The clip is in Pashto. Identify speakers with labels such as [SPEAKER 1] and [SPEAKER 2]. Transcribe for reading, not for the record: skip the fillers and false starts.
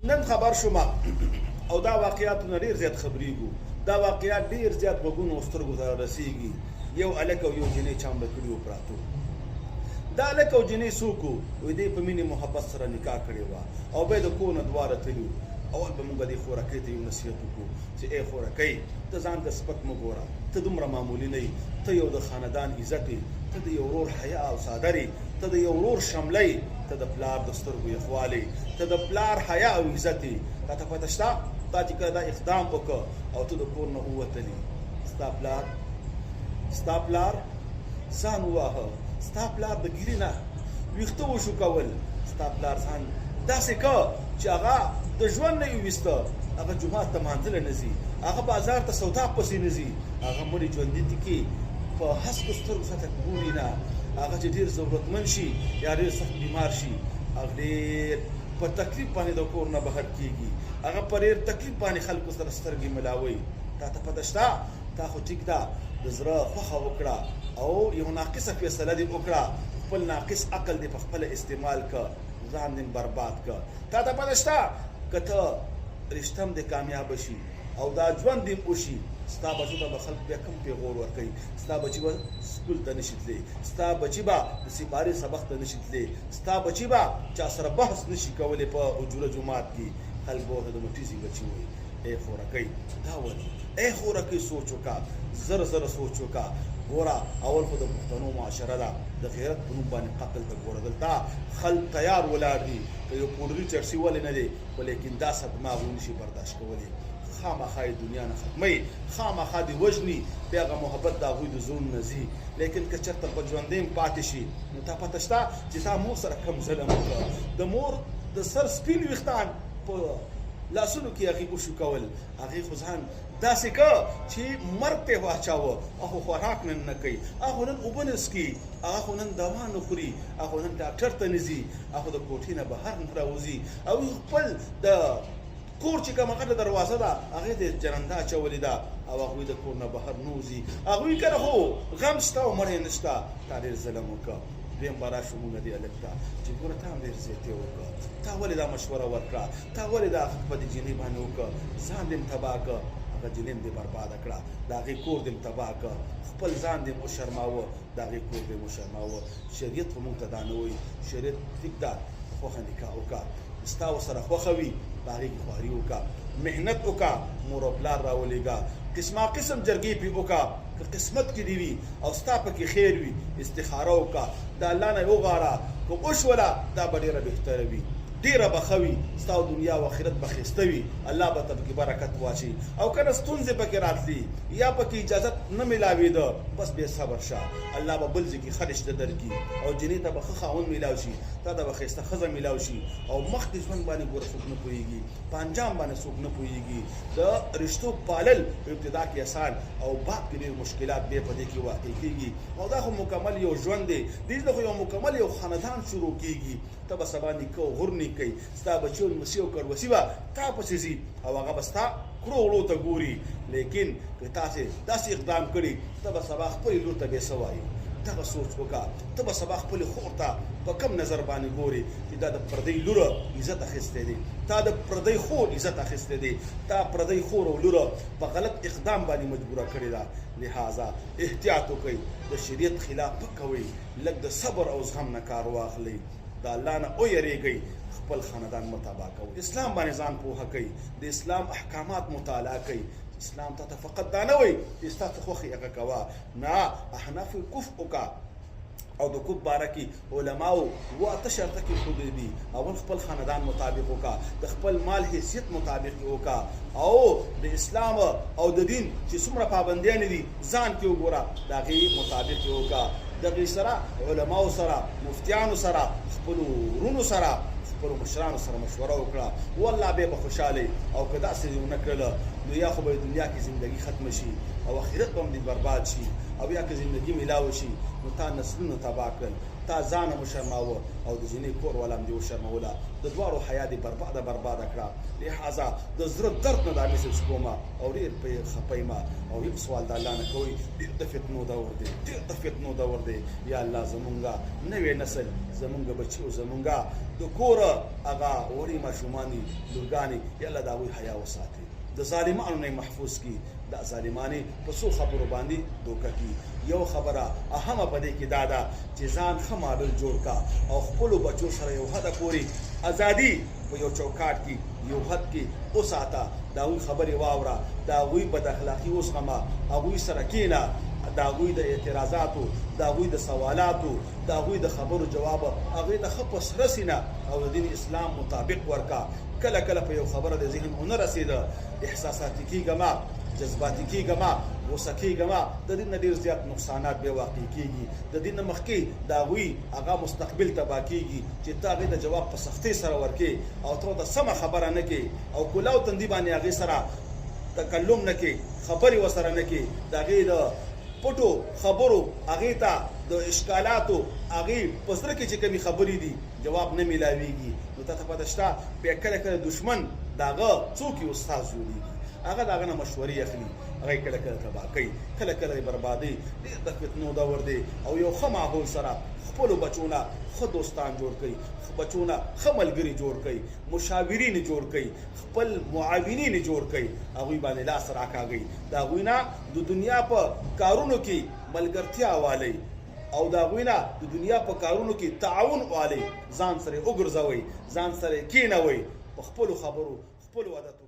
[SPEAKER 1] نن خبر شوم او دا واقعاتو نه ډیر زیات خبریږو، دا واقعات ډیر زیات غوږونو او سترګو ته رسیږي. یو هلک او یو جینۍ چا مړه کړي وو پراتو. دا هلک او جینۍ څوک وو؟ وایي دی په مینې محبت سره نکاح کړې وه او بیا د کور نه دواړه تللي وو. اول به موږ دې خورکۍ ته یو نصیحت وکړو چې ای خورکۍ، ته ځان ته سپک مه ګوره، ته دومره معمولي نه یې، ته یو د خاندان عزت یې، ته د یو ورور حیا او څادر یې، ته د یو ورور شمله یې، ته د پلار د سترګو یخوالی یې، ته د پلار حیا او عزت یې. تا ته پته شته تا چې کله دا اقدام وکړ او ته د کور نه ووتلې، ستا پلار ستا پلار ځان وواهه، ستا پلار د ږیرې نه ویښته وشوکول، ستا پلار ځان داسې که چې هغه د ژوند نه یې وویسته، هغه جومات ته مانځه له نه ځي، هغه بازار ته سودا پسې نه ځي، هغه مړي ژوندي تکي په هسکو سترګو سره ګوري نه، هغه چې ډېر ضرورتمن شي یا ډېر سخت بیمار شي، هغه ډېر په تکلیف باندې د کور نه بهر کېږي، هغه په ډېر تکلیف باندې خلکو سره سترګې ملاوي. تا ته پته شته، تا خو ټیک ده د زړه خوښه وکړه او یو ناقصه فیصله دې وکړه، خپل ناقص عقل دې په خپله استعمال که، ځان دې برباد که. تا ته پته شته که ته رشته هم دې کامیابه شي او دا ژوند دې وشي، ستا بچو ته به خلک بیا کوم پیغور ورکوي؟ ستا بچي به سکول ته نشي تللی، ستا بچي به د سپارې سبق ته نشي تللی، ستا بچي به چا سره بحث نشي کولی په حجره جومات کې، خلک به ورته د مټیزي بچي وایي. ای خورکۍ دا ولې؟ ای خورکۍ سوچ وکړه، زر زره سوچ وکړه. ګوره اول خو د پښتنو معاشره ده، د غیرت په نوم باندې قتل ته ګوره، دلته خلک تیار ولاړ دي، که یو پوډري چرسي ولې نه دی، خو لیکن دا صدمه هغوی نشي برداشت کولی، خامخا یې دنیا نه ختموي، خامخا دې وژني، بیا هغه محبت د هغوی د زړونو نه ځي. لیکن که چېرته په ژوندۍ هم پاتې شي، نو تا پته شته چې تا مور سره کوم ظلم وکړ، د مور د سر سپین ویښتان په لاسونو کې هغې وشوکول، هغې خو ځان داسې که چې مرګ ته یې واچاوه، هغه خو خوراک نن نه کوي، هغه خو نن اوبه نه څکي، هغه خو نن دوا نه خوري، هغه خو نن ډاکټر ته نه ځي، هغه خو د کوټې نه بهر نه راوځي. هغوی خپل د کور چې کومه غټه دروازه ده هغې ته یې جرنده اچولې ده او هغوی د کور نه بهر نه وځي. هغوی کره خو غم شته او مړی نشته. تا ډېر ظلم وکړ. دویم به راشو مونږ دې هلک ته چې ګوره تا هم ډېر زیاتی وکړ، تا ولې دا مشوره ورکړه، تا ولې دا په دې جینۍ باندې وکړ، ځان دې هم تباه کړ، هغه جینۍ هم دې برباده کړه، د هغې کور دې هم تباه کړ، خپل ځان دې هم وشرماوه، د هغې کور دې هم وشرماوه. شریعت خو مونږ ته دا نه وایي. شریعت ټیک ده خوښه نکاح وکړه، ستا ورسره خوښه وي په هغې کې خواري وکړه، محنت وکړه، مور او پلار راولېږه، قسما قسم جرګې پرې وکړه، که قسمت کې دې وي او ستا پکې خیر وي استخاره وکړه، د الله نه یې وغواړه، که وشوله دا به ډېره بهتره وي، ډېره به ښه وي، ستا او دنیا او اخرت به ښایسته وي، الله به ته پکې برکت واچوي. او که نه ستونزې پکې راتلې یا پکې اجازت نه ملاوېده، بس بیا صبر شه، الله به بل ځای کې ښه رشته درکړي او جینۍ ته به ښه خاوند ملاو شي، تا ته به ښایسته ښځه ملاو شي. او مخکې ژوند باندې ګوره څوک نه پوهېږي، په انجام باندې څوک نه پوهېږي. د رشتو پالل په ابتدا کې اسان او بعد کې ډېر مشکلات بیا په دې کې واقع کېږي. او دا خو مکمل یو ژوند دی، دې نه خو یو مکمل یو خاندان شروع کېږي. ته به سبا نیکه او غور نیکه یې، ستا بچي او لمسي او کړوسي به تا پسې ځي او هغه به ستا کړو وړو ته ګوري. لیکن که تاسې داسې اقدام کړي، ته به سبا خپلې لور ته بیا څه وایې؟ دغه سوچ وکړه، ته به سبا خپلې خور ته په کوم نظر باندې ګورې چې دا د پردۍ لور عزت اخیستی دی، تا د پردۍ خور عزت اخیستی دی، تا پردۍ خور او لور په غلط اقدام باندې مجبوره کړې ده. لهذا احتیاط وکړئ، د شریعت خلاف مه کوئ، لږ د صبر او زغم نه کار واخلئ، د الله نه ویریږئ، خپل خاندان مه تباه کوئ، اسلام باندې ځان پوهه کړئ، د اسلام احکامات مطالعه کړئ. اسلام تاته فقط دا نه وایي چې ستا څه خوښ وي هغه کوه، نه، احناف کف وکړه. او د کوب باره کې علماو و اته شرطه کې ښودلي دي. اول خپل خاندان مطابق وکړه، د خپل مال حیثیت مطابق یې وکړه، او د اسلام او د دین چې څومره پابندیانې دي ځان کې وګوره، د هغې مطابق یې وکړه. دغې سره علماو سره، مفتیانو سره، خپلو ورونو سره، خپلو مشرانو سره مشوره وکړه، والله بیا به خوشحاله یې. او که داسې دې ونه کړل نو یا خو به یې دنیا کې زندګي ختمه شي او اخرت به هم دې برباد شي، او یا که زندګي ملاوه شي نو تا نسلونه تباه کړل، تا ځان هم وشرماوه او د جینۍ کور والا هم دې وشرموله، د دواړو حیا دې برباده برباده کړه. لهذا د زړه درد نه دا میسج کوم او ډېر پرې خپه یم. او یو سوال د الله نه کوئ، ډېر د فتنو دور دی، ډېر د فتنو دور دی. یا الله زمونږ نوی نسل، زمونږ بچي او زمونږ د کور هغه وړې ماشومانې لورګانې، یا الله د هغوی حیا وساتي، د ظالمانو نه محفوظ کی. دا ظالمانې په څو خبرو باندې دوکه کی. یو خبره اهمه په دې کې دا ده چې ځان ښه ماډل جوړ کا او خپلو بچو سره یو حده پورې ازادي په یو چوکاټ کې، یو حد کې وساته. د هغوی خبرې واوره، د هغوی بد اخلاقي وزغمه، هغوی سره کینه، د هغوی د اعتراضاتو، د هغوی د سوالاتو، د هغوی د خبرو جواب هغوی ته ښه په سره سینه او د دین اسلام مطابق ورکا. کله کله په یو خبره د ذهن ونه رسیده، احساساتي کیږه مه، جذباتي کیږه مه، غوسه کیږه مه. د دې نه ډیر زیات نقصانات بیا واقع کیږي. د دې نه مخکې د هغوی هغه مستقبل تباه کیږي چې ته هغې ته جواب په سختۍ سره ورکې او ته ورته سمه خبره نه کې او کلاو تندي باندې هغې سره تکلم نه کې، خبرې ورسره نه کې، د هغې د پټو خبرو، هغې ته د اشکالاتو، هغې په زړه کې چې کومې خبرې دي جواب نه ملاویږي. نو تاته پته شته بیا کله کله دښمن د هغه څوک یې استاد جوړیږي، هغه د هغه نه مشورې اخلي، هغه یې کله کله تباه کوي، کله کله یې بربادوي. ډېر د فتنو دور دی او یو ښه ماحول سره خپلو بچو نه ښه دوستان جوړ کړئ، بچو نه ښه ملګري جوړ کړئ، مشاورین جوړ کړئ، خپل معاونین جوړ کړئ، هغوی باندې لاس راکاږئ، د هغوی نه د دنیا په کارونو کې ملګرتیا والئ او د هغوی نه د دنیا په کارونو کې تعاون والئ، ځان سره وګرځوئ، ځان سره کینوئ، په خپلو خبرو، خپلو عادتو.